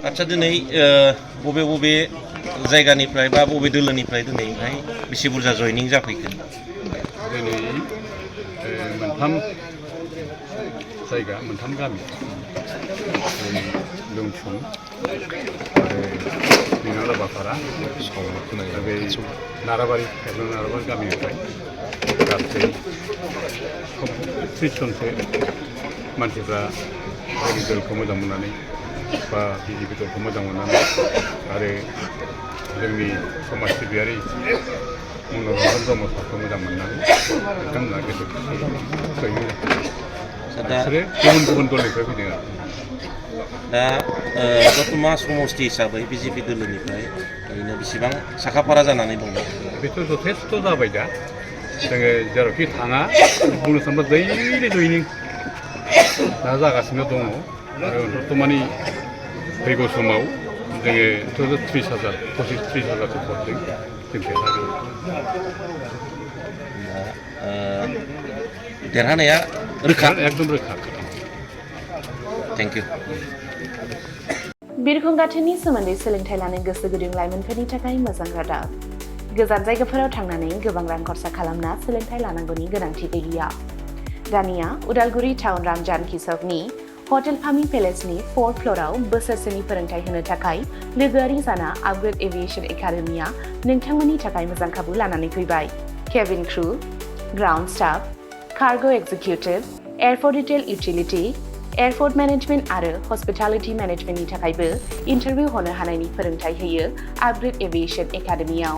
आच्छा दिनै बबे बबे जायगानिफ्राय बा बबे दोलोनिफ्राय दिनैहाय बेसे बुरजा जयनिं जाफैखो? दिनै मोनथाम जायगा मोनथाम गामि लुंथुं आरो बिनालाबापारा आरो बे नाराबारि गामिनिफ्राय गासै 30 जनसो मानसिफ्रा जोंनि दलखौ मोजां मोननानै बा बिजेपि दलखौ मोजां मोननानै आरो जोंनि समाज सिबियारि मनरन्जन ब्रह्म सारखौ मोजां मोननानै बिथांमोना गोसो खुसियै बिसोरो गुबुन गुबुन दलनिफ्राय फैदों आरो दा दतमा समष्टि हिसाबै बिजेपि दोलोनिफ्राय ओरैनो बेसेबां साखाफारा जानानै दं? बेथ' जथेस्थ' जाबाय दा जोङो जेरावखि थाङा बुंनो थाङोब्ला दैलि जयनिं दा जागासिनो दङ आरो दतमानि फैगौ समाव जोङो 30,000 25-30,000 भटजों जों देरहागोन। देरहानाया रोखा? एकदम रोखा। Thank you. बिरखं गाथोननि सोमोन्दै सोलोंथाइ लानो गोसो गुदुं लाइमोनफोरनि थाखाय मोजां रादाब। गोजान जायगाफोराव थांनानै गोबां रां खरसा खालामना सोलोंथाइ लानांगौनि गोनांथि गैलिया। दानिया उदालगुरि टाउन रामजानकि सकनि हटेल फामि पेलेसनि 4th फ्ल'राव बोसोरसेनि फोरोंथाइ होनो थाखाय लोगोआरि जाना आपग्रेड एभिएशन एकाडेमिया नोंथांमोननि थाखाय मोजां खाबु लानानै फैबाय। Cabin crew, ground staff, cargo executive, airport retail utility, airport management आरो हस्पिटालिटी मेनेजमेन्टनि थाखायबो इन्टारभिउ होनो हानायनि फोरोंथाइ होयो आपग्रेड एभिएशन एकाडेमियाव।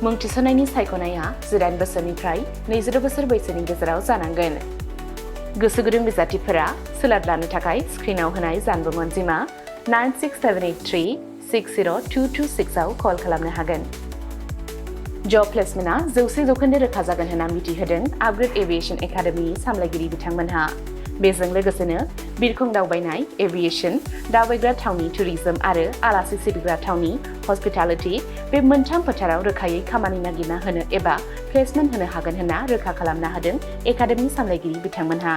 मुं थिसननायनि सायख'नाया 18 बोसोरनिफ्राय 22 बोसोर बैसोनि गेजेराव जानांगोन। गोसो गुदुं बिजाथिफोरा सोलाद लानो थाखाय स्क्रिनाव होनाय जानबुं अनजिमा 96783-60226 आव कल खालामनो हागोन। जब प्लेसमेन्टआ 100% रोखा जागोन होनना मिथिहोदों आपग्रेड एभिएशन एकाडेमिनि सामलायगिरि बिथांमोनहा। बेजों लोगोसेनो बिरखं दावबायनाय, एभिएशन, दावबायग्रा थावनि टुरिज्म आरो आलासि सिबिग्रा थावनि हस्पिटालिटी बे मोनथाम फोथाराव रोखायै खामानि नागिरना होनो एबा प्लेसमेन्ट होनो हागोन होनना रोखा खालामना होदों एकाडेमि सामलायगिरि बिथांमोनहा।